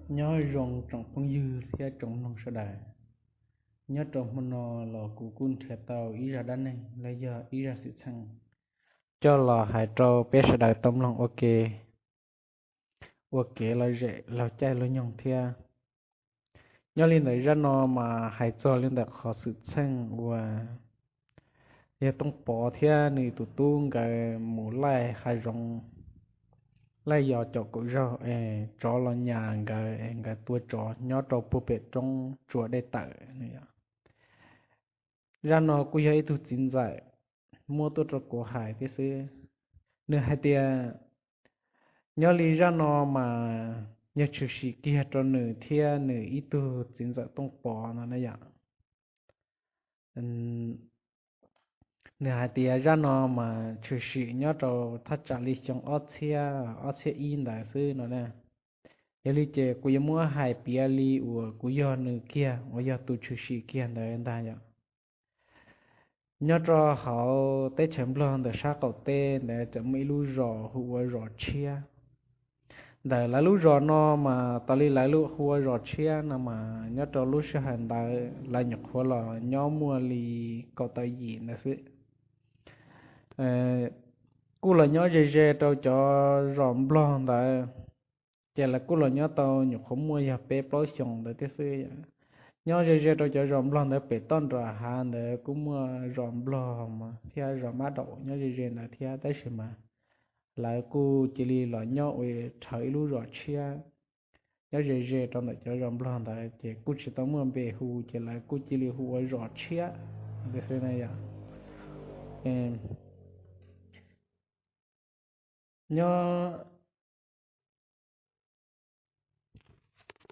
Nyob zoo tsoom phooj ywg thiab tsoom mloog sawv daws. Nyob rau hmo no los kuv kuj nrhiav tau ib zaj dab neeg los yog ib zaj xwm txheej coj los hais rau peb sawv daws tau mloog ua ke, ua kev lom zem laug caij laug nyoog thiab. Nyob li ntawm zaj no mas hais txog li ntawm qhov xwm txheej uas yog Tooj Pov thiab nws tus tub nkawd mus laij hav zoov, laij yos caum kaum zaug es tsov los nyas nkawd es nkawd tua tsov nyob rau puag pem roob tsua dej tawm no. Zaj no kuj yog ib tug txiv ntxawm muab tuaj rau kuv hais thiab xwb. Nws hais tias nyob li zaj no mas yog tshwm sim kiag rau nws thiab nws ib tug txiv ntxawm Tooj Pov no na yom. Nws hais tias zaj no mas tshwm sim nyob rau thaj tsam li xyoo ob txhiab, ob txhiab ib ntawd xwb no na. Yog li ces kuv yuav muab hais piav li uas kuv yog nws kiag uas yog tus tshwm sim kiag ntawd ntag yom. Nyob rau hauv teb chaws Nplog ntawm sab qaum teb ntawd txawm muaj ib lub zos hu ua Zos Tshiab. Ntawm lawv lub zos no mas tas li lawv lub hu ua Zos Tshiab no mas nyob rau lub sij hawm ntawd lawv nyuam qhuav los nyob muaj li kaum tawm yim ntawd xwb. Kuj los nyob ze ze rau cov zos Nplog ntawd, ces lawv kuj los nyob tau nyuam qhuav muaj yog peb plaub xyoos ntawd thiab xwb. Nyob ze ze rau cov zos Nplog ntawd pem toj nram hav ntawd kuj muaj zos Nplog thiab zos Mab Daum nyob ze ze ntawd thiab, tab sis mas lawv kuj cia li los nyob ua rhawv ib lub zos tshiab nyob ze ze rau ntawm cov zos Nplog ntawd, ces kuj tsis tau muaj npe hu, ces lawv kuj cia li hu ua Zos Tshiab ntawd xwb na yom. Nyob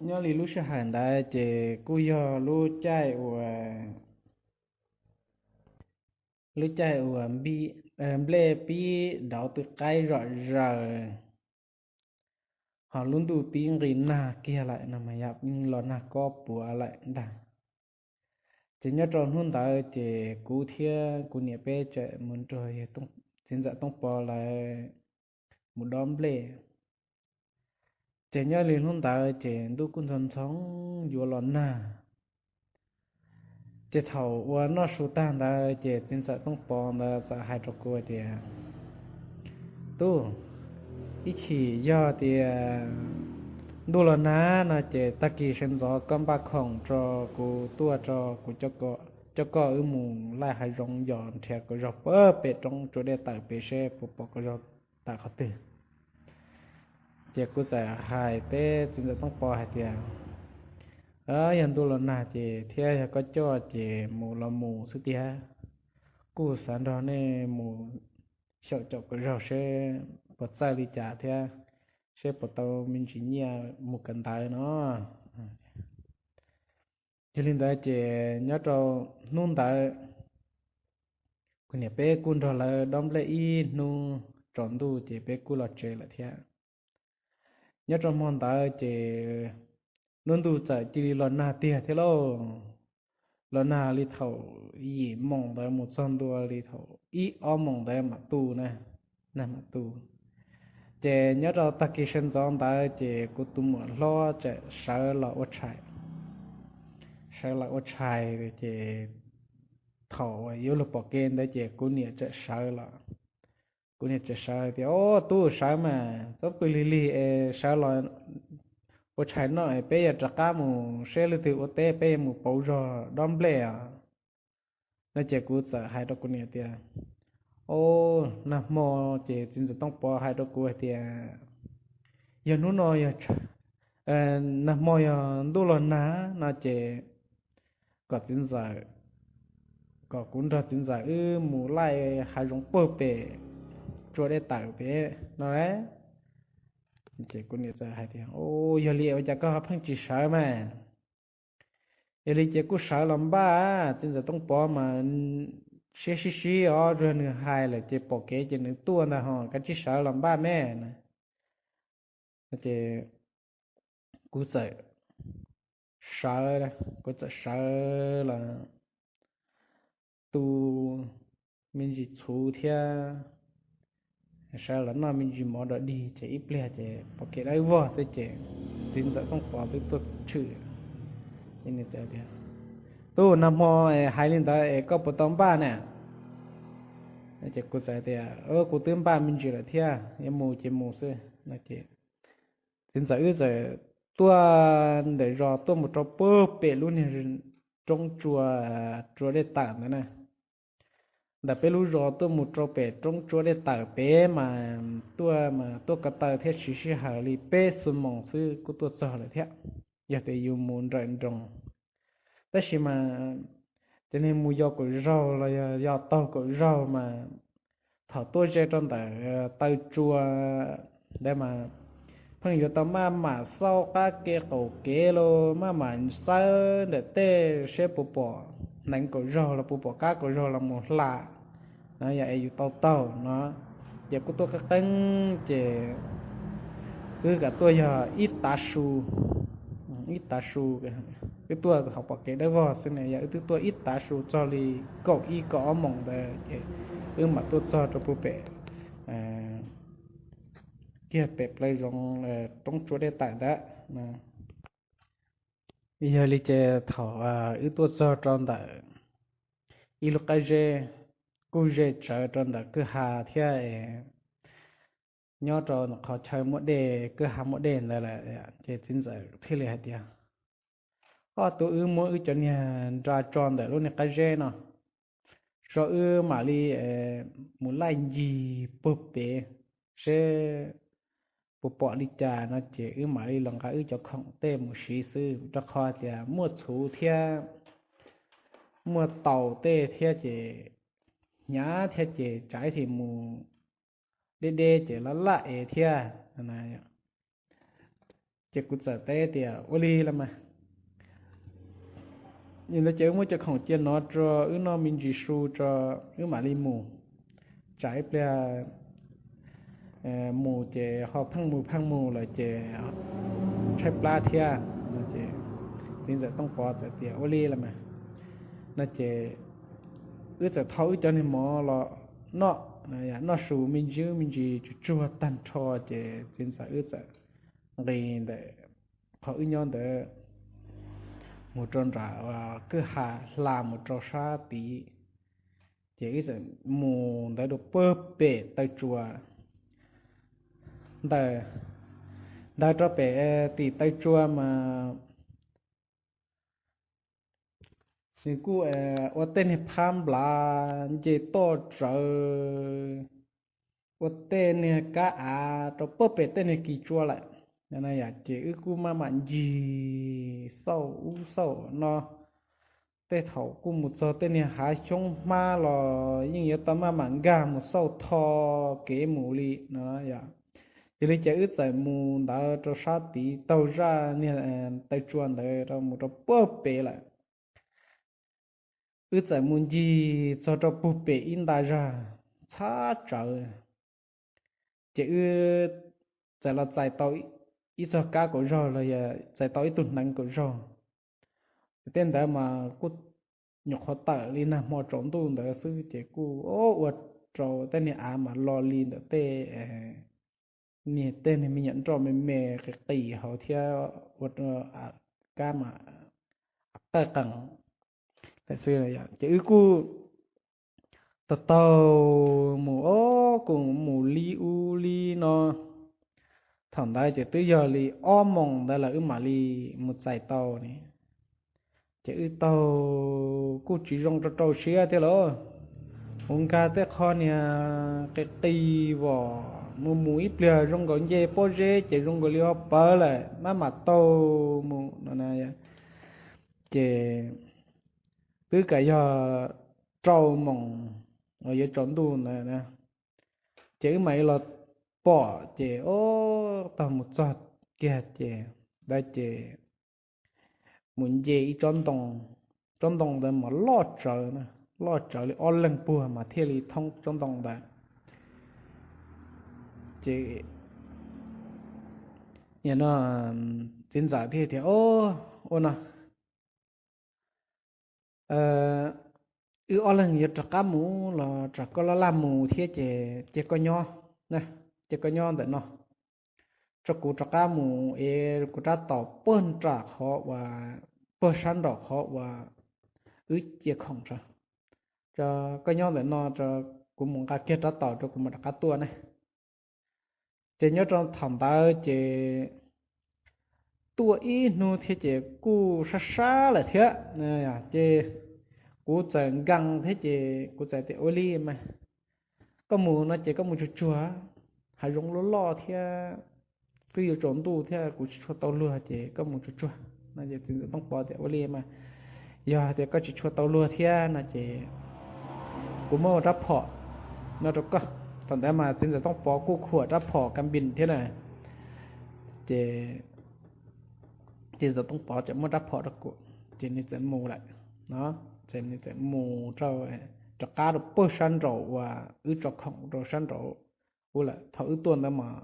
nyob li lub sij hawm ntawd ces kuj yog lub caij uas, lub caij uas nplej pib dauv tw qaib zom zaws, ho lub ntuj pib nqis nag kiag lawm no mas yog los nag kob puav lawm ntag. Ces nyob rau hnub ntawd ces kuv thiab kuv niam peb tseem mus nrog txiv ntxawm Tooj Pov lawv mus dob nplej. Ces nyob li hnub ntawd ces ntuj kuj ntxhov ntxhov yuav los nag. Ces thaum uas noj su tag ntawd ces txiv ntxawm Tooj Pov ntawd txawm hais rau kuv tias, Tub, ib chim yog tias ntuj los nag no ces tag kis sawv ntxov koj npaj khoom rau kuv tuaj rau kuv coj koj wb mus laij hav zoov yos nrhiav kom zog pem roob tsua dej tawm pem seb puas pom kom zog tawm qhov twg. Ces kuv txawm hais teb txiv ntxawm Tooj Pov hais tias, Yog ntuj los nag ces thiab yog koj coj ces mus los mus xwb tiag. Kuj xav nrog nej mus xyaum caum kom zog seb puas txawj li cas thiab seb puas tau me ntsis nyiaj mus kawm ntawv no. Yog li ntawd ces nyob rau hnub ntawd kuv niam peb kuj nrog lawv dob nplej ib hnub tsaus ntuj ces peb kuj los tsev lawm thiab. Nyob rau hmo ntawd ces lub ntuj txawm cia li los nag tiag thiab lauj. Los nag li thaum yim moos ntawd mus txog ntua li thaum ib ob moos ntawd mam tu na, nag mam tu. Ces nyob rau tag kis sawv ntxov ntawd ces kuv tus muam hlob txawm sawv los ua tshais. Sawv los ua tshais ces thaum uas yuav luag pom kev ntawd ces kuv niam txawm sawv los. Kuv niam txawm sawv tias, Au, tub, sawv mas txhob pw lig lig es sawv los ua tshais noj es peb yuav rov qab mus seb leej twg ua teb peb yuav mus pauv zog dob nplej os. No ces kuv txawm hais rau kuv niam tias, Au, nag hmo, ces txiv ntxawm Tooj Pov hais rau kuv hais tias, Yog hnub no yog, nag hmo yog ntuj los nag no ces kom txiv ntxawm, kom kuv nrog txiv ntxawm wb mus laij hav zoov puag pem tsua dej tawm pem no. Ces kuv niam txawm hais tias, Yog li ua cas koj ho pheej tsis sawv mas? Yog li ces kuj sawv los npaj, txiv ntxawm Tooj Pov mas siab sib sib os, tsuas yog nws hais lawm ces pom kev ces nws tuaj ntag, ho koj tsis sawv los npaj me na. Ces kuv txawm sawv, kuv txawm sawv los tu me ntsis txhuv thiab sawv los noj me ntsis mov dog dig ces ib pliag ces pom kev dawb vog xwb ces txiv ntxawm Tooj Pov twb tuaj tshwm. Ces nws txawm tias, Tub, nag hmo hais li ntawd es koj puas tau npaj na? Ces kuv txawm tias, Kuv twb npaj me ntsis lawm thiab, yuav mus ces mus xwb. Txiv ntxawm wb txawm tuaj ntawm zos tuaj mus rau puag pem lub niag roob tsua, tsua dej tawm ntawd na. Ntawm peb lub zos tuaj mus rau pem roob tsua dej tawm pem mas tuaj mas tuaj ko taw thiab siv sij hawm li peb xuab moos xwb kuj tuaj txog lawm thiab, yog tias yus mus nrawm nroos. Tab sis mas cov neeg mus yos kaum zaug los yog yos taug kaum zaug mas thaum tuaj ze rau ntawm taw tsua ntawd mas pheej yuav tau maj mam xauj qab kev qaum kev los maj mam xawb ntawm tej seb puas pom hneev kaum zaug los puas pom qab kaum zaug los mus hla na, yog es yus tau taug no. Ces kuj tuaj qeeb qeeb ces wb kam tuaj yog ib tav su, ib tav su, wb tuaj hauv pom kev dawb vog xwb ne, yog wb twb tuaj ib tav su txog li kaum ib kaum ob moos ntawd ces wb mam tuaj txog rau puag pem kiag pem plawv zoov roob tsua dej tawm ntawd. Yog li ces thaum wb tuaj txog rau ntawm ib lub qab zeb kuj ze tsawv rau ntawm kwj ha thiab, nyob rau qhov chaw muaj dej, kwj ha muaj dej ntawd lawm, ces txiv ntxawm thiaj li hais tias, Ob tug, wb muab wb cov niag nra tso ntawm lub niag qab zeb no, so wb mam li mus laij ncig puag pem seb puas pom li cas no ces wb mam li los nqa wb cov khoom tej mus siv xwb, rau qhov tias muaj txhuv thiab muaj taus tej thiab ces hnyav thiab ces tsam ib chim mus deb deb ces laj laj ev thiab. Ces kuv txawm teb tias, Ua li los mas, yog li ntawd ces wb muab cov khoom cia no rau wb noj me ntsis su tso, wb mam li mus, tsam ib pliag mus ces ho pheej mus pheej mus lawm ces tshaib plab thiab. Txiv ntxawm Tooj Pov txawm tias, Ua li los mas, no ces wb txawm thau wb cov niag mov los noj, noj su me ntsis me ntsis tsuag tsuag tag nrho ces txiv ntxawm wb txawm nqis ntawm qhov wb nyob ntawd mus rau nram kwj ha hla mus rau sab tid, ces wb txawm mus ntawd rau puag pem taw tsua ntawd, ntawd rau pem tim taw tsua mas nws kuj ua tej niag phab nplav nce toj tsawv, ua tej niag kab av rau puag pem tej niag kis tsua lawm. Yog ces wb kuj maj mam ncig xauj ub xauj no, tej thaum kuj mus txog tej niag hav xyoob hmab los yeej yuav tau maj mam nkag mus xauj tho kev mus li no yom. Yog li ces wb txawm mus ntawd rau sab tid taug zaj niag taw tsua ntawd rau mus rau puag pem lawm. Wb txawm mus ncig txog rau puag pem ib nta zag txhab tsawv, ces wb txawm los txais tau ib txog kab kaum zaug los yog txais tau ib tug hneev kaum zaug. Tej ntawd mas kuj nyuam qhuav tawm li nag hmo tsaus ntuj ntawd xwb ces kuj ua rau tej niag av mas lo li ntawm tej niag tej niag me nyuam nroj me me qis qis hauv thiab ua kab mas qawj qees lawm xwb. Ces wb kuj taug taug mus, o, kuj mus li ub li no. Thaum ntawd ces twb yog li ob moos ntawd lawm wb mam li mus txais tau ne. Ces wb taug kuj tsis zoo rau rau siab thiab lauj, mus nkag tej qho niag qis qis vom mus mus ib pliag zoo nkaus nce pob zeb ces zoo nkaus li ho pawv lawm maj mam taug mus no. Ces twb kam yog rau moos uas yuav tsaus ntuj ntawd, ces wb mam li los pom ces o, taug mus txog kiag ces ntawd ces mus nce ib tsob ntoo, tsob ntoo ntawd mas loj tsawv, loj tsawv li ob leeg puag mas thiaj li thoob tsob ntoo ntawd. Ces no txiv ntxawm thiaj tias, O, ua no, wb ob leeg yuav rov qab mus los tsam koj laj laj mus thiab ces cia koj nyob, cia koj nyob ntawm no. tso kuv rov qab mus ev kuv rab taus puag nram qhov uas, puag sab nraum qhov uas wb cia khoom tso. Koj nyob ntawm no, kuv mus nqa kiag rab taus rau kuv mam rov qab tuaj ne. Ces nyob rau thaum ntawd ces tuaj ib hnub thiab ces kuj sab sab lawm thiab. Ces kuv txawm nkees thiab ces kuv txawm tias, Ua li mas koj mus no ces koj mus tsuag tsuag, hav zoov loj loj thiab, twb yuav tsaus ntuj thiab kuv tsis tshua tau luag ces koj mus tsuag tsuag no. Ces txiv ntxawm Tooj Pov tias, Ua li mas yog hais tias koj tsis tshua tau luag thiab no ces kuv muab ua rab phom no rau koj. Thaum ntawd mas txiv ntxawm Tooj Pov kuj khuam rab phom ka npis thiab na. Ces txiv ntxawm Tooj Pov txawm muab rab phom rau kuv, ces nws txawm mus lawm no. Ces nws txawm mus rau, rov qab rau puag sab nraum uas wb tso khoom rau sab nraum ub lawm. Thaum wb tuaj ntawd mas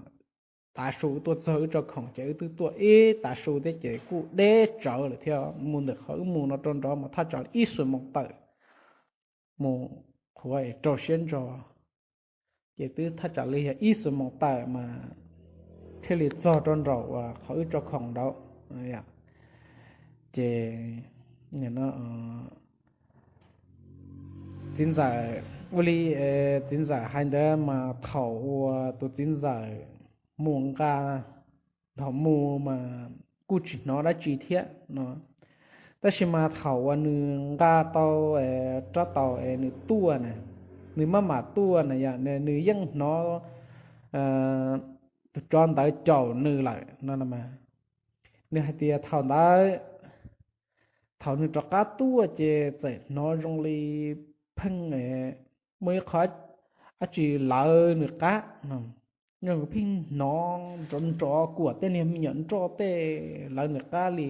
tav su, wb tuaj txog wb tso khoom ces wb twb tuaj ib tav su thiab ces kuj deb tsawv lawm thiab. Mus ntawm qhov wb mus no rau nraud mas thaj tsam li ib xuab moos tawm mus qhuav es rau siab ntso. Ces twb thaj tsam li yog ib xuab moos tawm mas thiaj li txog rau nraum uas qhov wb tso khoom nraud. Ces txiv ntxawm, ua li, txiv ntxawm hais ntawd mas thaum uas tus txiv ntxawm mus nqa, thaum mus mas kuj tsis hnov dab tsi thiab no. Tab sis mas thaum uas nws nqa tau rab taus es nws tuaj na, nws maj mam tuaj na yom, nws yeej hnov tus tsov ntawd caum nws lawm no. Nws hais tias thaum ntawd, thaum nws rov qab tuaj ces txawm hnov zoo li pheej muaj ib qho dab tsi lawv nws qab no. Nws pheej hnov nrov nrov kuam tej niag me nyuam nroj tej lawv nws qab li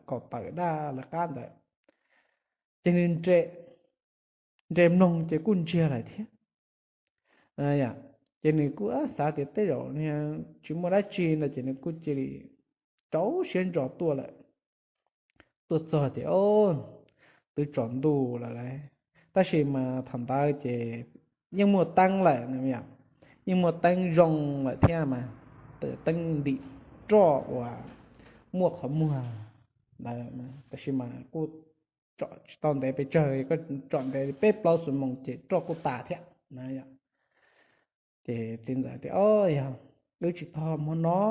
kaum tawm daj lawv qab ntawd. Ces nws nres mloog ces kuj ntsiag lawm thiab. Ces nws kuj xav tias tej zaum tsis muaj dab tsi no ces nws kuj cia li rau siab ntso tuaj lawm. Tuaj txog ces twb tsaus ntuj lawm lauj. Tab sis mas thaum ntawd ces yeej muaj teeb lawm, yeej muaj teeb zoo lawm thiab mas, teeb ntim roj uas muaj qhov muag ntawd, tab sis mas kuj tsom tsis tau ntev pes tsawg, koj tsom ntev peb plaub xuab moos ces roj kuj tas thiab na. Ces txiv ntxawm tias, O, yog wb tsis tho hmo no,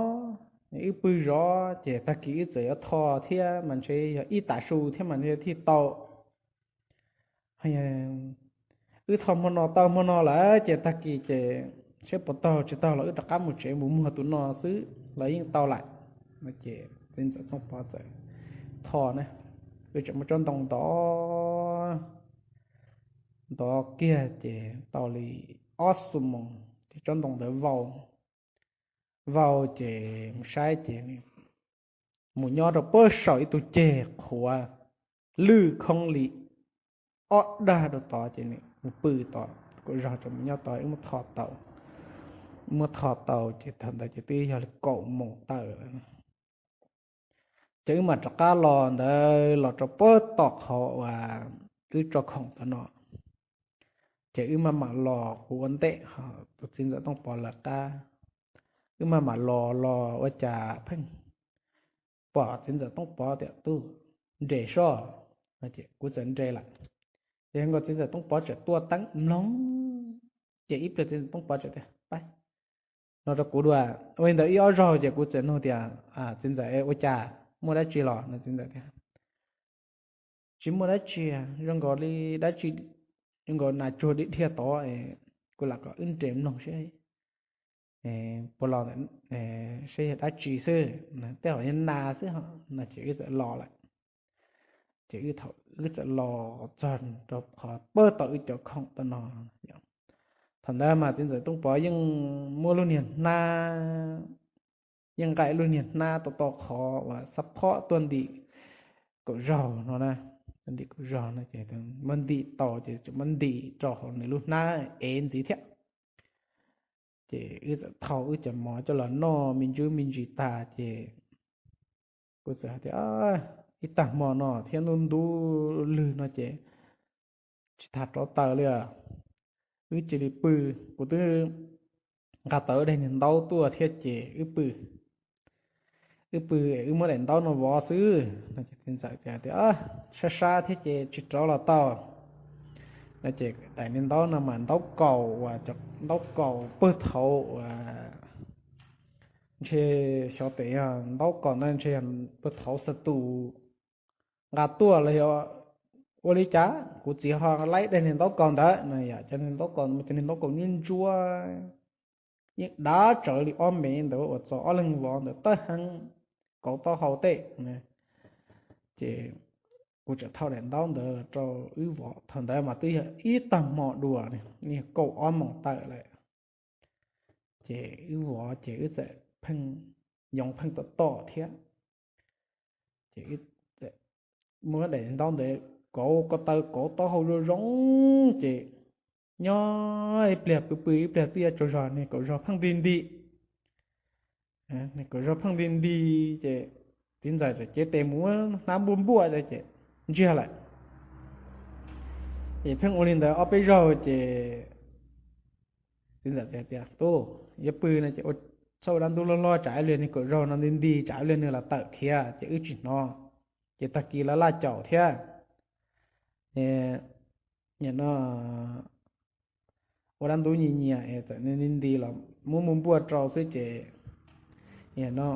wb pw zov ces tag kis wb txawm yuav tho thiab mas ntshe yog ib tav su thiab mas ntshe thiaj tau. Wb tho hmo no tau hmo no lawm ces tag kis ces saib puas taug, tsis taug los wb rov qab mus tsev mus muag tus no xwb los yeej tau lawm. Ces txiv ntxawm Tooj Pov txawm tho na, wb tseem muab tsob ntoo ntov ntov kiag ces tau li ob xuab moos ces tsob ntoo ntawd vau, vau ces mus saib ces mus nyob rau puag saum ib tug ceg qhuav lwj khoob li ob dag rau tod ces nws mus pw tod kaum zaug ces mus nyob tod wb muab tho tau. Muab tho tau ces thaum ntawd ces twb yog li kaum moos tawm lawm. Ces wb mam rov qab los ntawd los rau puag tom qhov uas wb tso khoom tom no. Ces wb maj mam los, kuv ua ntej ho tus txiv ntxawm Tooj Pov lawv qab. Wb maj mam los los ua cas pheej pom txiv ntxawm Tooj Pov tias, Tub, nres soj. Kuv txawm nres lawm. Ces nkaus txiv ntxawm Tooj Pov txawm tuaj teeb mloog, ces ib pliag txiv ntxawm Tooj Pov txawm tias, Pab, no rau kuv dua. Ua li ntawd ib ob zaug ces kuv txawm nug tias, Txiv ntxawm, ua cas, muaj dab tsi los? No txiv ntxawm tias, Tsis muaj dab tsi, zoo nkaus li dab tsi, zoo nkaus nas tsuag dhia dhia tod, kuv lam kom wb nres mloog seb puas los ntawm, seb yog dab tsi xwb, tej zaum yog nas xwb ho. No ces wb txawm los lawm. Ces wb thaum wb txawm los txog rau qhov puag tom wb cov khoom tom no, thaum ntawd mas txiv ntxawm Tooj Pov yeej muab lub niag hnab, yeej nqa lub niag hnab tau tau qhov uas xab phob tuaj ntim kaum zaug no na, tuaj ntim kaum zaug no ces muab ntim tau ces tseem muab ntim rau hauv nws lub hnab ev ntxiv thiab. Ces wb txawm thau wb cov mov coj los noj me ntsuj me ntsis tag ces kuv txawm hais tias, Ib tag hmo no thiab ntub ntub lwg no ces tsis tas rov taws li os. Wb cia li pw, kuv twb nqa tau ib daim niag ntaub tuaj thiab ces wb pw. wb pw, wb muab daim ntaub no vov xwb no. Ces txiv ntxawm tias, Sab sab thiab ces tsis rov los tau no. Ces daim niag ntaub no mas ntaub kaus uas cov ntaub kaus pag thaum uas ntshe xyov tes yog ntaub kaus ntawd ntshe yog pag thaum xa tus nqa tuaj los yog ua li cas kuv txiv ho laib daim niag ntaub kaus ntawd no. Yog cov niag ntaub kaus, cov niag ntaub kaus ntsuab ntsuab, yeej dav tsawv li ob mev ntawd uas txog ob leeg vov ntawd tawg heev, kauv taub hau tej. Ces kuv txawm thau daim ntaub ntawd rau wb vov. Thaum ntawd mas twb yog ib tag hmo dua, niag kaum ob moos tawm lawm. Ces wb vov ces wb txawm pheej yoov pheej tom tom thiab. Ces muab daim ntaub ntawd kauv ko taw kauv taub hau zoo zoo, ces nyob ib pliag pw pw ib pliag twb yuav tsaug zog, niag kaum zog pheej nti nti. Niag kaum zog pheej nti nti, ces txiv ntxawm txawm cev tes mus hnab npuaj npuaj ces ntsiag lawm. Ces pheej ua li ntawd ob peb zaug ces txiv ntxawm tias, Tub, yuav pw no ces ua txhob ua dab ntub loj loj, tsam ib pliag niag kaum zog no nti nti, tsam ib pliag nws los tawm khiav ces wb tsis hnov, ces tag kis lawv laj caum thiab. Nim no ua dab ntub nyias nyias es txawm nti nti los muab npuaj npuaj rau xwb ces no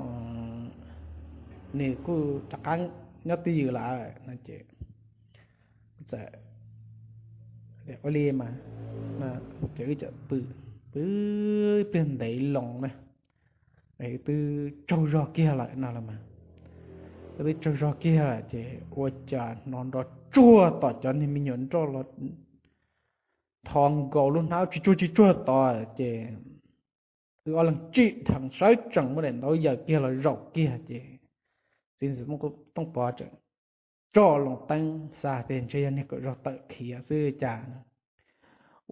nws kuj rov qab nyob twj ywm lawm no ces txawm ua li mas, ces wb txawm pw, pw ib pliag ntev loo na, twb tsaug zog kiag lawm no los mas, twb tsaug zog kiag lawm ces ua cas hnov nrov tsuag tom cov niag me nyuam nroj los tho nkaus lub hnab tsis tsuag tsis tsuag tod ces wb ob leeg tsim dheev sawv tsees muab daim ntaub yaws kiag los zaum kiag ces txiv ntxawm Tooj Pov tseem tso loo teeb xav tias ntshe yog niag kaum zog tawm khiav xwb cas no,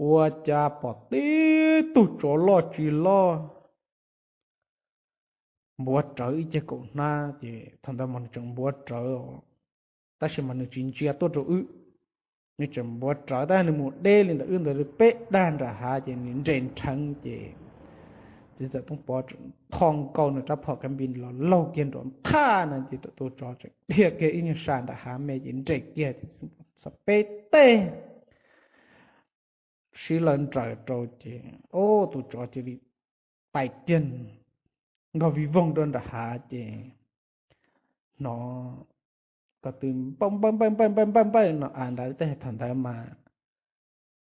ua cas pom tib tug tsov loj tsis loj npuav rawv ib ceg kaum hnab ces thaum ntawd mas nws tseem npuav rawv os, tab sis mas nws tsis ntsia tuaj rau wb, nws tseem npuav rawv tab sis nws mus deb li ntawm wb ntawd peb dag nram hav ces nws nres nrheev ces txiv ntxawm Tooj Pov tseem tho nkaus nws rab phom kas npis los laug kiag nrov nthaj no ces tus tsov tseem dhia kiag ib nyuag sab nram hav me ces nres kiag ces xav peb teg sib law nraws rau ces ub tus tsov cia li pais kiag nkaug vij voog rau nram hav ces hnov ko tw npawj npawj npawj npawj npawj npawj no av ntawd tej thaum ntawd mas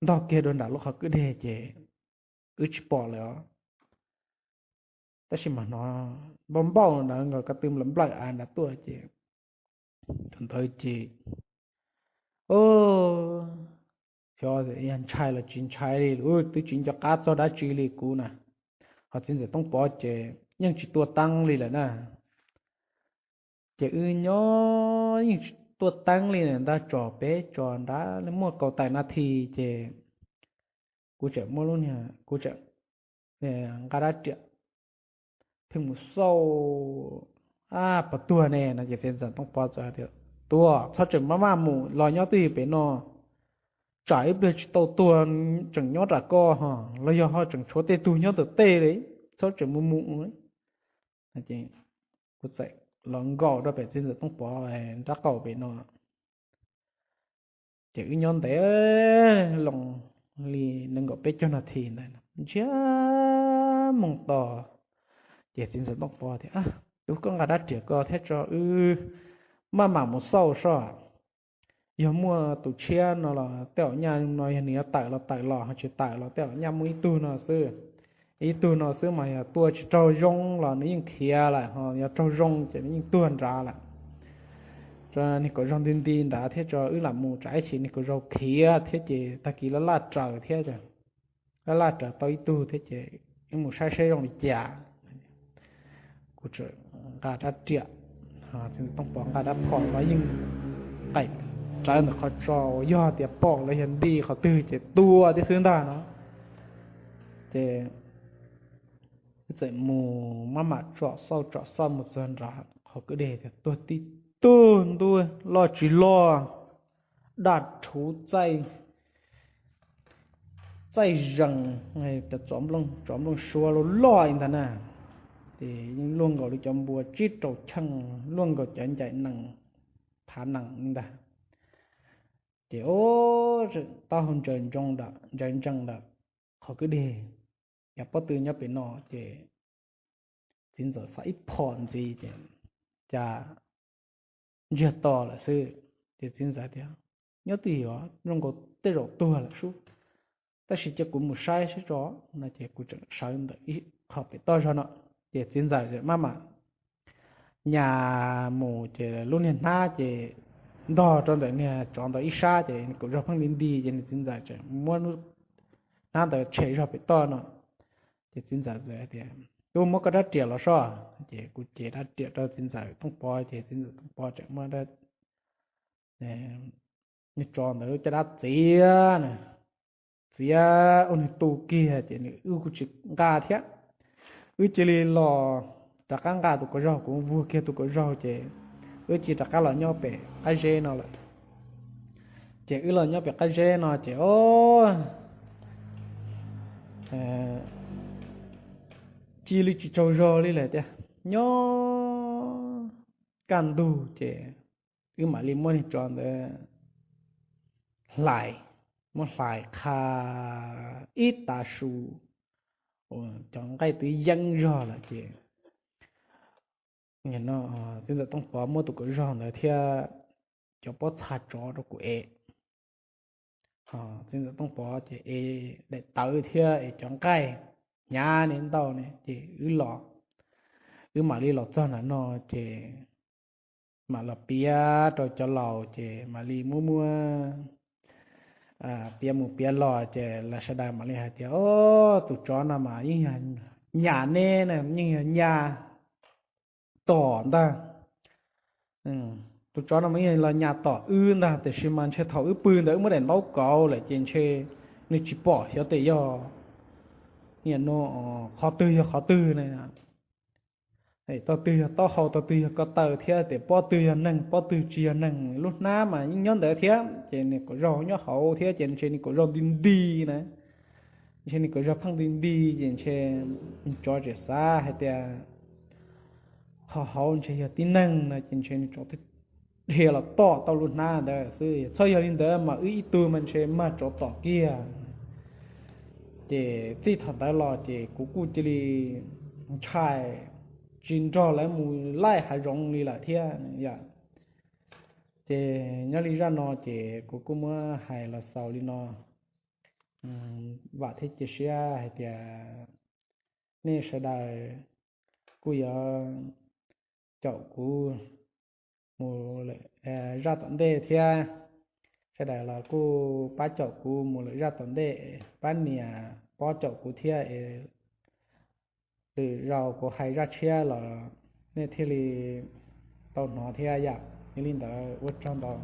ntog kiag dua nram lub qhov kwj deg ces wb tsis pom lawm os. Tab sis mas hnov npauj npauj ntawd nkaus ko tw nplawm nplawm av nrad tuaj ces thaum ntawd ces xyov yog ntshai los tsis ntshai li, twb tsis nco qab txog dab tsi li kuv na. Ho txiv ntxawm Tooj Pov ces yeej tsis tua teeb li lawm na. Ces wb nyob yeej tsis tua teeb li ntag, tsom peb tsom nrad li muaj kaum tawm nas this ces kuv tseem muab lub niag, kuv tseem nqa rab riam pheej mus xauj, ab, puas tuag ne no ces txiv ntxawm Tooj Pov txawm tias, Tuag, txhob tseem maj maj mus, los nyob twj ywm pem no, tsam ib pliag tsis tau tuag tseem nyob nram koj ho, los yog ho tseem tshuav tej tug nyob ntawm tej li, txhob tseem mus mus. Kuv txawm los nkaum rau pem txiv ntxawm Tooj Pov nrab qaum pem no ces wb nyob ntev loo li nees nkaum peb caug nas this ntawd ntsiag moo to. Ces txiv ntxawm Tooj Pov tias, Tub, koj nqa rab riam ko thiab tso wb maj mam mus xauj soj, yog muaj tus tshiab no los tej zaum nyaj no yog nws yuav tawm los tawm los, ho tsis tawm los tej zaum nyaj muaj ib tug no xwb. Ib tug no xwb mas yog tua tsis raug zoo los nws yeej khiav lawm, ho yog raug zoo ces nws yeej tuag nrad lawm. Tso niag kaum zog nti nti nrad thiab tso wb lam mus, tsam ib chim niag kaum zog khiav thiab ces tag kis laj laj raws thiab, laj laj raws tau ib tug thiab ces wb mus saib saib zoo li cas. Kuv tseem nqa rab riam, Tooj Pov nqa rab phom los yeej nqaim rawv ntawm qhov tso uas yog tias pom los yog nti qhov twg ces tua tib xwb ntag no. Ces wb txawm mus maj mam tsom xauj tsom xauj mus txog nrad qhov kwj deg tias tuag tib tug ntuj loj tsis loj, daj rhuv txaij zees, tsov nplooj suab loj loj li ntag na. Ces yeej luaj nkaus li cov npua tsib rau cheej, luaj nkaus cov ncaim nees, thav nees li ntag. Ces o, taub hau ntsaws ntsees ntawm qhov kwj deg, yog pob tw nyob pem no ces txiv ntxawm xav ib phom ntxiv ces cas ntsiag to lawm xwb. Ces txiv ntxawm tias, nyob twj ywm zoo nkaus tej zaum tuag lawm sub, tab sis cia kuv mus saib saib tso no. Ces kuv tseem sawv ntawm ib qho pem toj zog no. Ces txiv ntxawm maj mam nyas mus ces lub niag hnab ces ntog rau ntawm niag tsov ntawd ib sab ces nws kaum zog pheej li nti ces nws txiv ntxawm tseem muab lub hnab ntawd tshem zog pem toj no. Ces txiv ntxawm tias, tub, muab koj rab riam los soj. Ces kuv cev rab riam rau txiv ntxawm Tooj Pov ces txiv ntxawm Tooj Pov tseem muab niag tsov ntawd caj dab txiav na, txiav ua nws tu kiag ces nws wb kuj tsis nqa thiab. Wb cia li los rov qab nqa tus kauv zaug, kuv vuag kiag tus kauv zaug ces wb cia li rov qab los nyob pem qab zeb no lawm. Ces wb los nyob pem qab zeb no ces o, cia li tsis tsaug zog li lawm tiag. Nyob kaj ntug ces wb mam li muab niag tsov ntawd hlais, muab hlais qha ib tav su, cov nqaij twb yeeb zog lawm ces txiv ntxawm Tooj Pov muab tus kauv zaug ntawd thiab cov pob txha tsov rau kuv ev. Txiv ntxawm Tooj Pov ces ev daim tawv thiab ev cov nqaij hnyav ne ntau ne ces wb los, wb mam li los txog ntawm no ces mam los piav rau cov laus ces mam li muab muab piav mus piav los ces lawv sawv daws mam li hais tias, o, tus tsov no mas yeej yog nyas ne, yeej yog nyas tom ntag. Tus tsov no mas yeej los nyas tom wb ntag, tiam sis mas ntshe thaum wb pw ntawd wb muab daim ntaub kauv lawm ces ntshe nws tsis pom xyov tes yog qhov twg yog qhov twg ne. Tog twg yog taub hau, tog twg yog ko taw thiab tes pob twg yog neeg, pob twg tsis yog neeg. Lub hnab mas yeej nyob ntawd thiab ces nws kauv zaug nyob hauv thiab ces ntshe nws kauv zaug nti nti na. Ntshe nws kauv zaug pheej nti nti ces ntshe tsov tseem xav hais tias qhov hauv ntshe yog tib neeg no ces ntshe nws tsov dhia los tom tau lub hnab ntawd xwb. Txhob yog li ntawd mas wb ib tug mas ntshe mag tsov tom kiag. Ces txij thaum ntawd los ces kuv kuj cia li ntshai tsis nrog lawv mus laij hav zoov li lawm thiab yom. Ces nyob li zaj no ces kuv kuj muab hais los xaus li no. Vam thiab cia siab hais tias nej sawv daws kuj yuav caum kuv mus lawm zaj tom ntej thiab. Sawv daws los kuj pab caum kuv mus lawm zaj tom ntej, pab nias pob caum kuv thiab es lwm zaus kuv hais zaj tshiab los nej thiaj li tau hnov thiab yom. Yog li ntawd ua tsaug ntau.